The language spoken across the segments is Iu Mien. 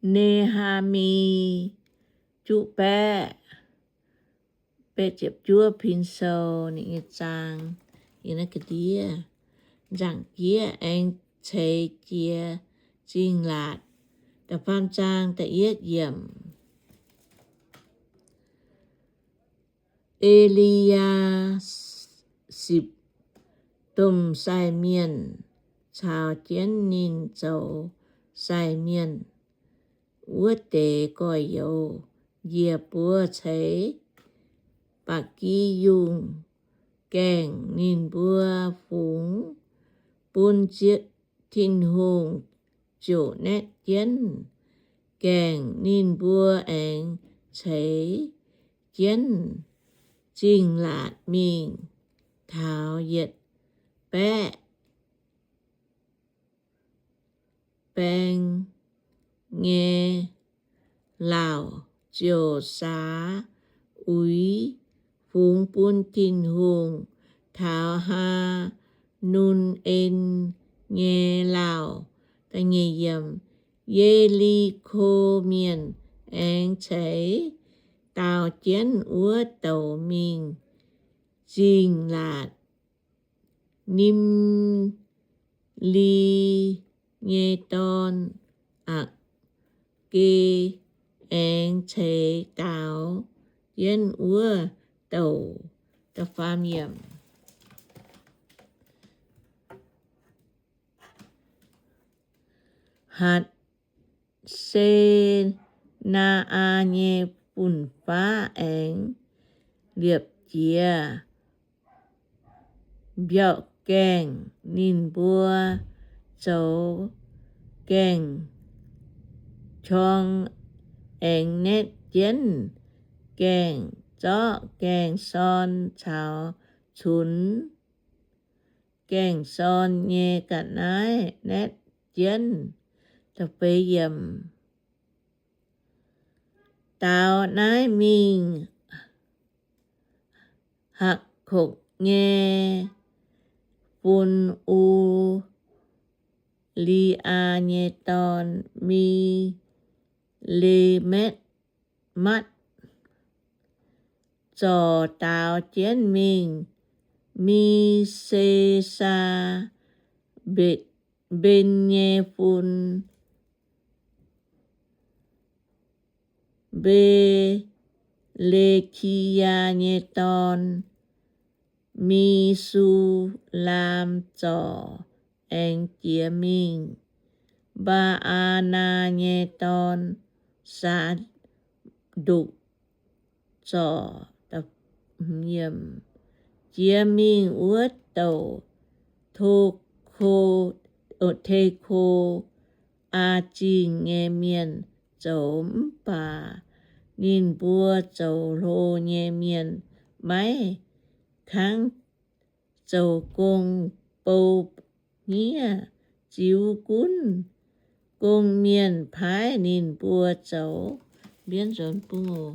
Ne^haa^mi juqv baeqv betv ziepc juov pin sou ninh nyei zaang, yie naaiv ga'ndiev, nzaangc jieqv aengx ceix jiez zingh laatc. Da'faam zaang da'yietv yiemc. E^li^yaa^sipc domh sai mienh caux jienv ninh zoux sai mienh wuov deix gorx-youz njiec buoz ceix ba'gi yungh gaengh ninh mbuo fungx bun Tin-Hungh ziouc naetv jienv gaengh ninh mbuo aengx ceix jienv zingh laatc mingh taux yietc baeqv baeng nyei lauh, ziouc saax uix fungx bun Tin-Hungh taux Haa^nun En nyei lauh. Ye^li^ko Mienh aengx ceix dau jienv wuov douc mingh zingh laatc. Nimli nyei dorn, Aa^ge, aengx ceix dau jienv wuov douc. Hatc^se^naa^aa nyei fun-faqv aengx liepc jiez mbiauh gaengh ninh mbuo zoux gaengh qorng aengx naetv jienv gaengh zorqv gaengh sorn caux cunx gaengh sorn nyei ga'naaiv naetv jienv. Daux naaiv mingh Hakv^kokc nyei fun, U^li^aa nyei dorn, Mi^le^matv, zorc daaux jienv mingh Mi^se^mben nyei fun, Mbe^le^ki^yaa nyei dorn, Me^su^laam, zorc aengx jiex mingh Mbaa^aa^naa nyei dorn, Saa^ndukc, zorc jiex mingh wuov douc Toko, Teko^aa Zingh nyei mienh zoux. Mv baac ninh mbuo zoux hlo nyei mienh maiv kangv zoux gong bou hniev, ziux gunv gong-mienh paaiv ninh mbuo zoux. Mbienv nzuonx bung oc.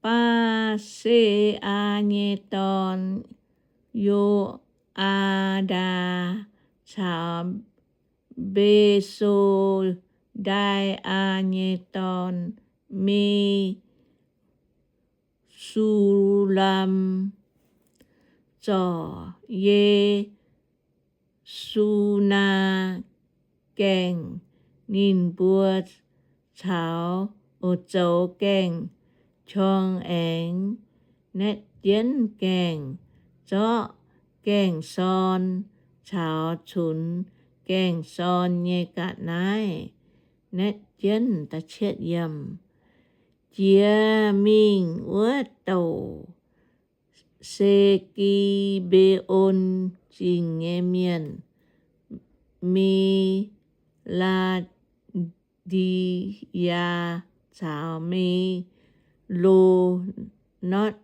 Baa^se^aa nyei dorn, Yo^aa^ndaa, caux Mbe^so^ndai^aa nyei dorn, Me Sulam, zorc Ye^su^naa Gaengh. Ninh mbuo caux, zoux gaengh qorng aengx naetv jienv gaengh zorqv gaengh sorn caux cunx gaengh sorn nyei ga'naaiv naetv jienv. Jiex mingh wuov douc Se^gi^mbe^on Zingh nyei mienh, Me^laa^ndi^yaa caux Me^lo^notv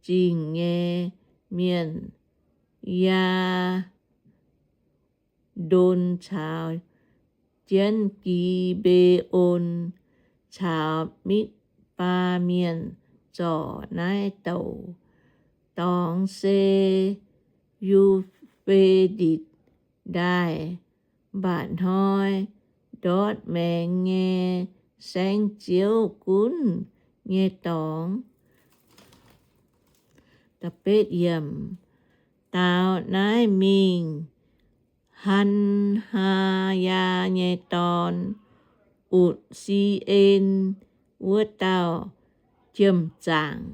Zingh nyei mienh, Yaa Aa^ndon caux jienv Gi^mbe^on caux Mitv^baa Mienh zorc naaiv douc dorngx se Yu^fe^ditc Ndaaih mba'hnoi ndortv maengx nyei saengv-ziouv gunv nyei dorngx. Daaux naaiv mingh, Han^haa^yaa nyei dorn, Utc^si^en, wuov dauh jiem-zaangc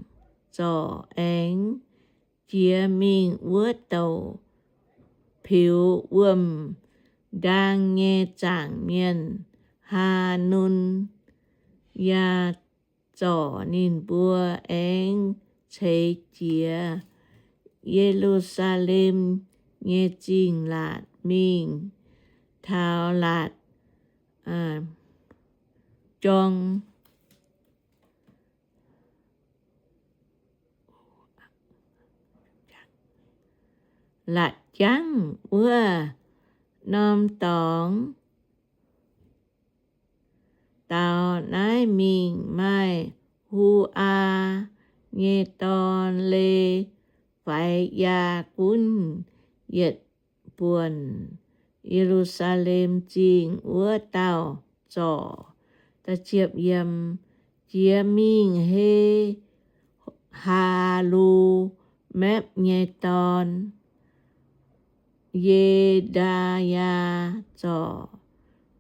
zorc aengx jiex mingh wuov douc peux wuom-ndaang nyei zaangc mienh, Haa^nun^yaa, zorc ninh mbuo aengx ceix jiez Ye^lu^saa^lem nyei zingh laatc mingh taux laatc jorng, laatc jangv wuov norm dorngx. Daaux naaiv mingh maaih Hu^aa nyei dorn, Le^faix^yaa, gunv yietc buonc Ye^lu^saa^lem Zingh wuov dauh zorc. Jiex mingh He^haa^lu^mapv nyei dorn, Ye^ndaa^yaa, zorc.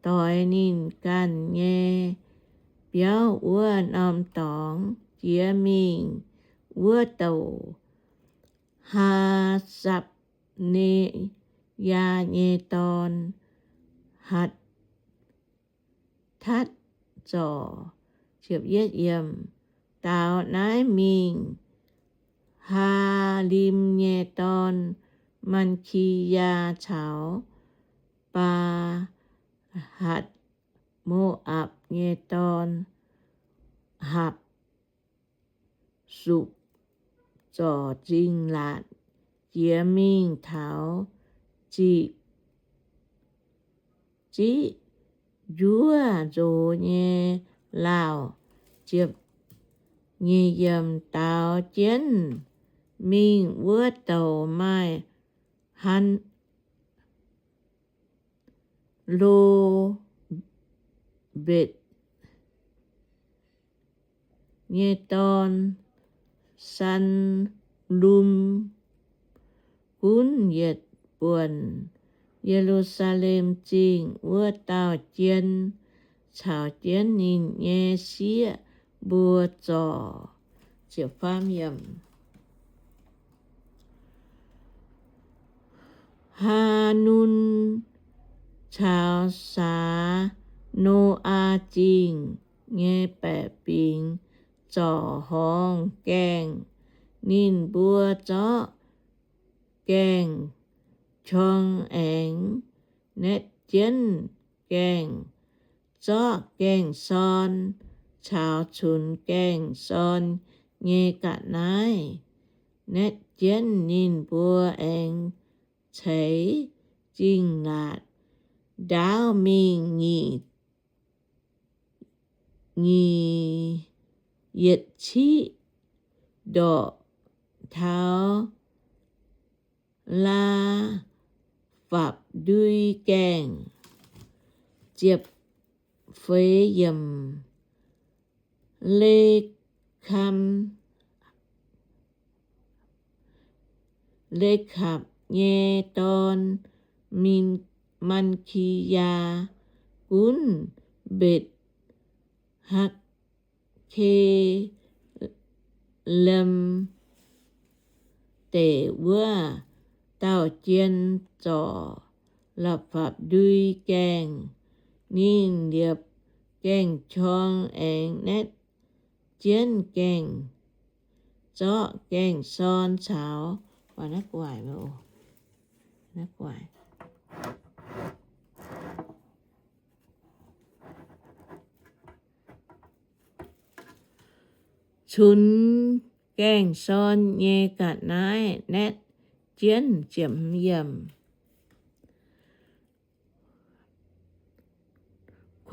Doix ninh ganh nyei biauv wuov norm dorngx jiex mingh wuov douc Haa^sapv^ne^yaa nyei dorn, Hatv^tatv, zorc. Daaux naaiv mingh Haalim nyei dorn, Maa^ki^yaa, caux Baa^hatc, Mo^apc nyei dorn, Hapc supc, zorc zingh laatc jiex mingh taux Ziqv, Ziqv Njuov Nzox nyei Laauh. Daaux jienv mingh wuov douc maaih Han, Lo^mbetc nyei dorn, Sallum, gunv yietc buonc Ye^lu^saa^lem Zingh wuov dauh jien, caux jienv ninh nyei sieqv mbuo zorc. Haa^nun caux saax Noaa Zingh nyei baeqc fingx zorc horngz gaengh. Ninh mbuo zorqv gaengh qorng aengx naetv jienv gaengh, zorqv gaengh sorn caux cunx gaengh sorn nyei ga'naaiv naetv jienv. Ninh mbuo aengx ceix zingh laatc ndaauv mingh nyic, nyic, yietc ciqv ndorqc taux Laa^fapc-ndui Gaengh. Ziepc feix yiemc. Le^kam, Lekapc nyei dorn, Min, Maa^ki^yaa, gunv Mbetc^Hakk^ke^lem Deic wuov dauh jien zorc La'fapc-ndui Gaengh. Ninh liepc gaengh qorng aengx naetv jienv gaengh, zorqv gaengh sorn caux cunx gaengh sorn nyei ga'naaiv naetv jienv. Ziepc hmz yiemc.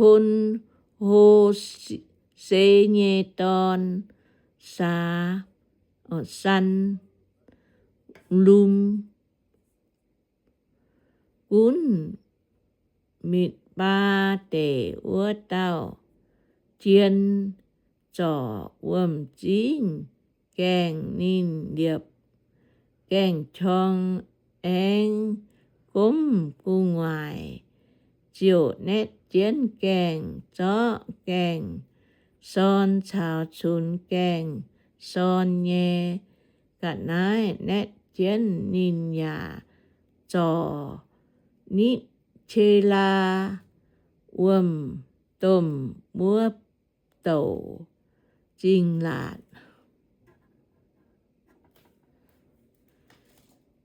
Ko^lo^se nyei dorn, Saa, Sanlum, gunv Mitc^baa Deic wuov dauh jien, zorc wuom zingv gaengh. Ninh liepc gaeng-qorng aengx gomv gu'nguaaic, ziouc naetv jienv gaeng-zorqv, gaeng-sorn caux cunx gaeng-sorn nyei ga'naaiv naetv jienv. Ninh yaac zorc nitv qe^laa wuom-domh wuov douc zingh laatc.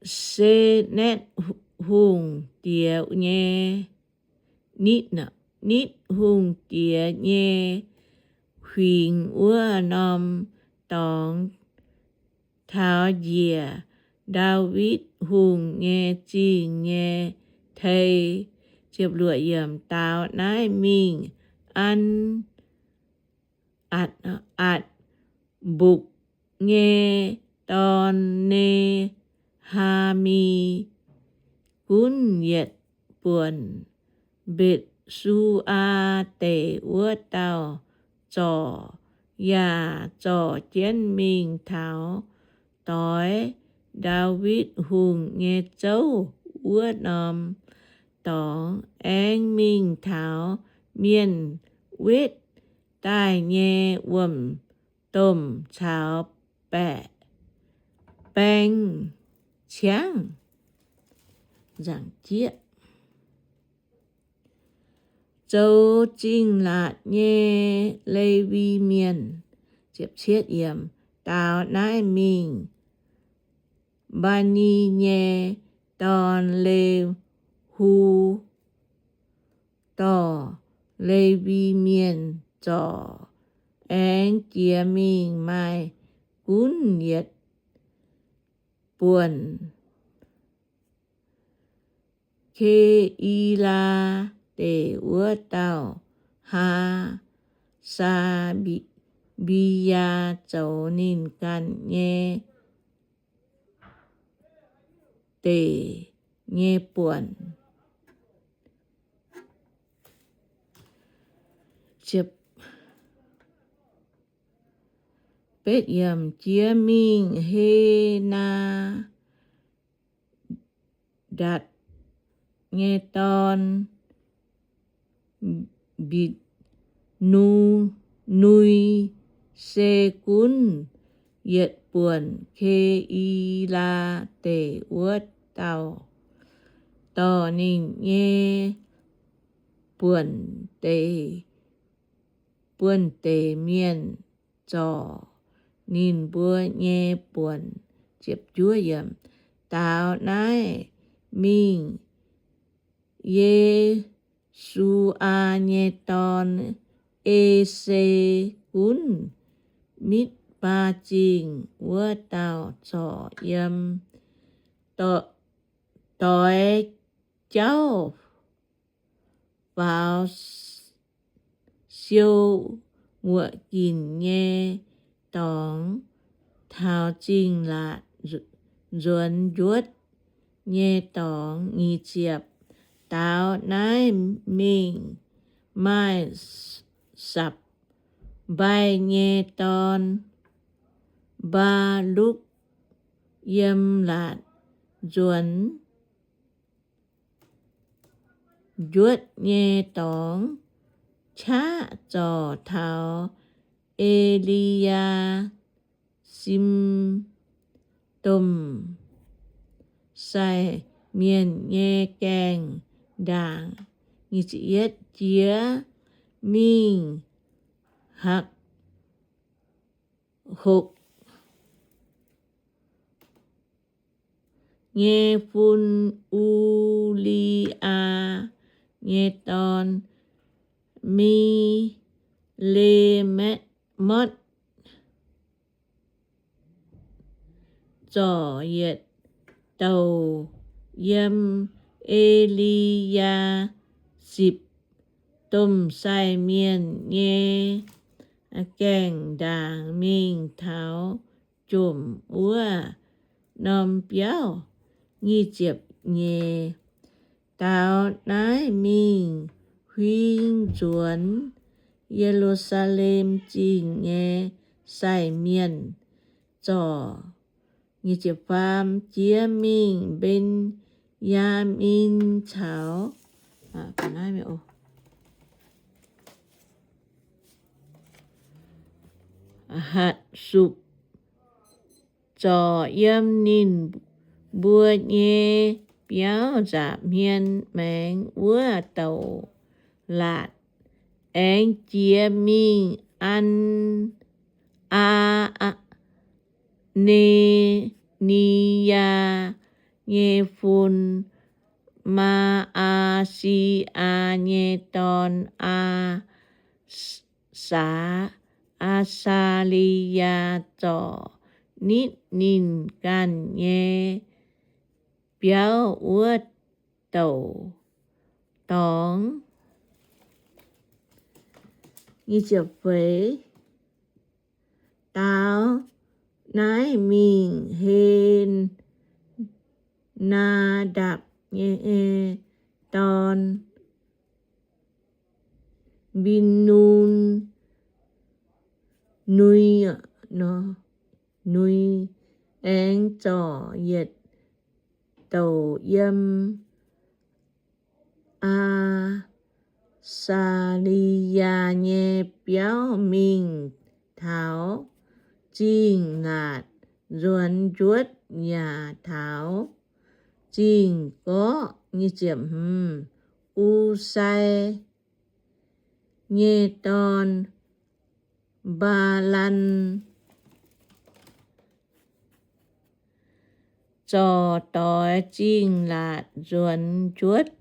Se naetv hungh diex nyei, nitv, nitv hungh diex nyei huingx wuov norm dorngx taux njiec Ndaawitv Hungh nyei zingh nyei tei. Daaux naaiv mingh An, Atc^mbukc nyei dorn, Ne^haa^mi, gunv yietc buonc Mbetc^su^aa Deic wuov dauh zorc, yaac zorc jienv mingh taux doix Ndaawitv Hungh nyei zouv wuov norm dorngx, aengx mingh taux mienh wetv daaih nyei wuom-domh caux baeqc baeng ciangv. Zoux zingh laatc nyei Lewi Mienh. Daaux naaiv mingh Mbaa^ni nyei dorn, Lehu, dorh Lewi Mienh zorc, aengx jiex mingh maaih gunv yietc buonc Ke^i^laa Deic wuov dauh Haa^saa^mbi^yaa zoux ninh ganh nyei deic nyei buonc. Jiex mingh He^naa^ndatc nyei dorn, Mbitc^nui, se gunv yietc buonc Ke^i^laa Deic wuov dauh, dorh ninh nyei buonc deix, buonc deix mienh zorc ninh mbuo nyei buonc. Daaux naaiv mingh Ye^su^aa nyei dorn, E^se, gunv Mitc^baa Zingh wuov dauh zorc yiem doix jauv faaux siou muoqc ginc nyei dorngx, taux zingh laatc nzuonx njuotv nyei dorngx. Nyic ziepc. Daaux naaiv mingh maaih Sapc^mbai nyei dorn, Mbaa^lukc, yiem laatc nzuonx njuotv nyei dorngx qaqv zorc taux E^li^yaa^sim, domh sai mienh nyei gaengh ndaangc. Jiex mingh Hak^hokc nyei fun, U^li^aa nyei dorn, Me^le^motv, zorc yietc douc yiem E^li^yaa^sipc domh sai mienh nyei gaengh ndaangc mingh taux jomc wuov norm biauv. Nyic ziepc nyeic, daaux naaiv mingh huing nzuonx Ye^lu^saa^lem Zingh nyei sai mienh zorc. Nyic ziepc faam, jiex mingh Mben^yaa^min caux Hatc^supc zorc yiem ninh mbuo nyei biauv nza'hmien maengx wuov douc laatc, aengx jiex mingh An, Aa, Ne, Ni^yaa nyei fun, Maa^aa^si^aa nyei dorn, Aa, Saax, Aa^saa^li^yaa zorc nitv ninh ganh nyei biauv wuov douc dorngx. Daaux naaiv mingh Hen^naa^ndapc nyei dorn, Mbin^nun, Nui, Nui, aengx zorc yietc douc yiem Aa^saa^li^yaa nyei biauv mingh taux zingh laatc nzuonx njuotv yaac taux zingh gorqv. U^sai nyei dorn, Mbaa^lan, zorc doix zingh laatc nzuonx njuotv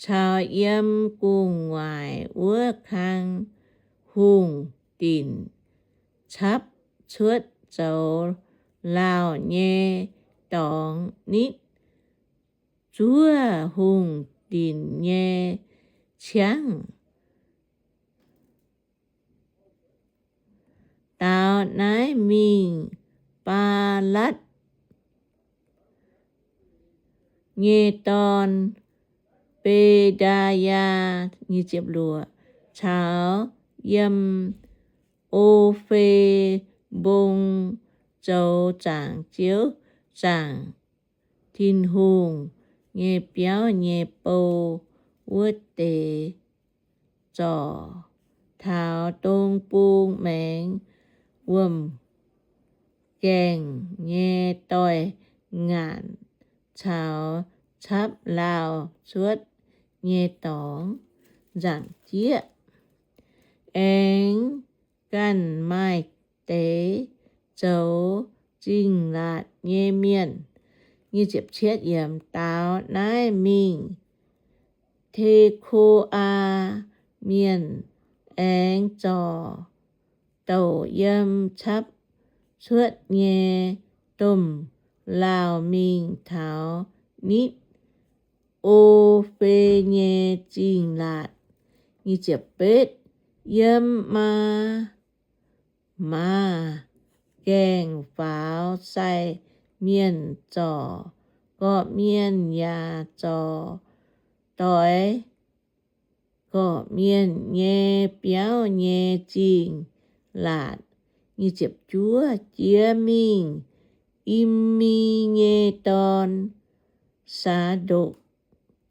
caux yiem gu'nguaaic wuov kang hungh dinc capv cuotv zoux lauh nyei dorngx nitv zuov hungh dinc nyei ciangv. Daaux naaiv mingh Baalatv nyei dorn, Bedaa^yaa, caux yiem O^fe Mbong zoux zaangc Ziouv, zaangc Tin-Hungh nyei biauv nyei bou wuov deix zorc, taux dong bung maengx wuom-gaengh nyei doix-ngaanc caux capv lauh cuotv nyei dorngx nzaangc jieqv. Aengx ganh maaih deix zoux zingh laatc nyei mienh. Daaux naaiv mingh Teko^aa Mienh, aengx zorc douc yiem capv cuotv nyei domh lauh mingh taux nitv O^fe nyei zingh laatc. Yiem maa maaz gaengh faaux sai mienh zorc gorqv-mienh yaac zorc doix gorqv-mienh nyei biauv nyei zingh laatc. Jiex mingh Immi nyei dorn, Saa^ndokc,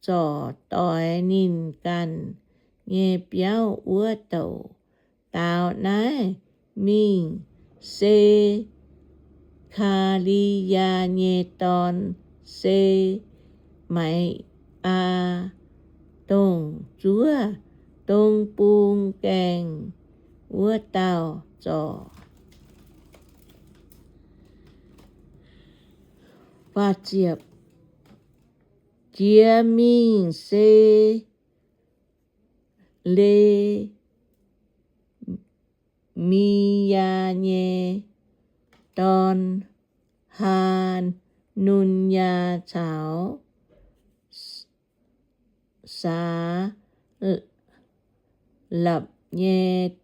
zorc doix ninh ganh nyei biauv wuov douc. Daaux naaiv mingh Se^kaa^li^yaa nyei dorn, Se^mai^aa, dongh zuov dong bung gaengh wuov dauh zorc. Jiex mingh Se^le^mi^yaa nyei dorn, Haa^nun^yaa, caux Saa, Lapc nyei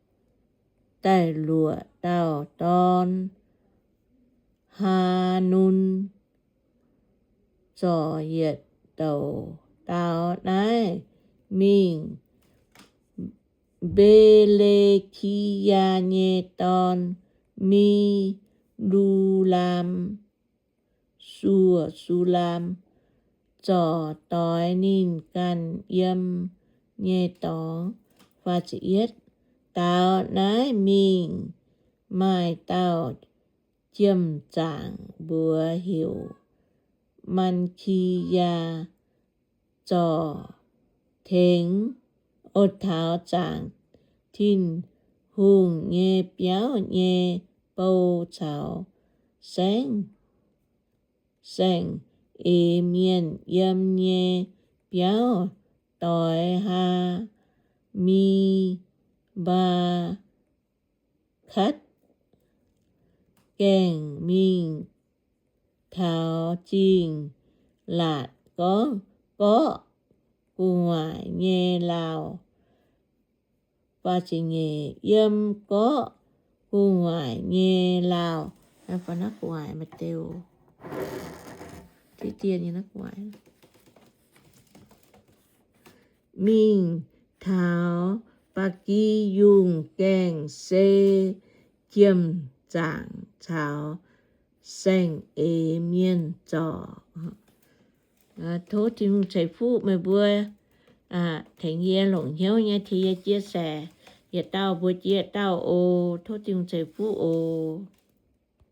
da'luoqc dauh dorn, Haa^nun, zorc yietc douc dau naaiv mingh Mbe^le^ki^yaa nyei dorn, Mi^lu^laam, Suo^su^laam, zorc doix ninh ganh yiem nyei dorngx. Daux naaiv mingh maaih dauh jiem-zaangc mbuox heuc Maa^ki^yaa, zorc tengx, o, taux zaangc Tin-Hungh nyei biauv nyei bou caux saengv, saeng-eix mienh yiem nyei biauv doix Haa^mi^mbaa katv gaengh mingh taux Zingh^laatc gorngv, Gorqv gu'nguaaic nyei lauh. Yiem gorqv gu'nguaaic nyei lauh mingh taux ba'gi yungh gaengh se jiem-zaangc caux saeng-eix mienh zorc. Tov Tin-Hungh ceix fuqv meih mbuo, tengx yie longc hnyouv nyei tengx yie chia sẻ yietc dauh mbuox yietc dauh oc. Tov Tin-Hungh ceix fuqv oc.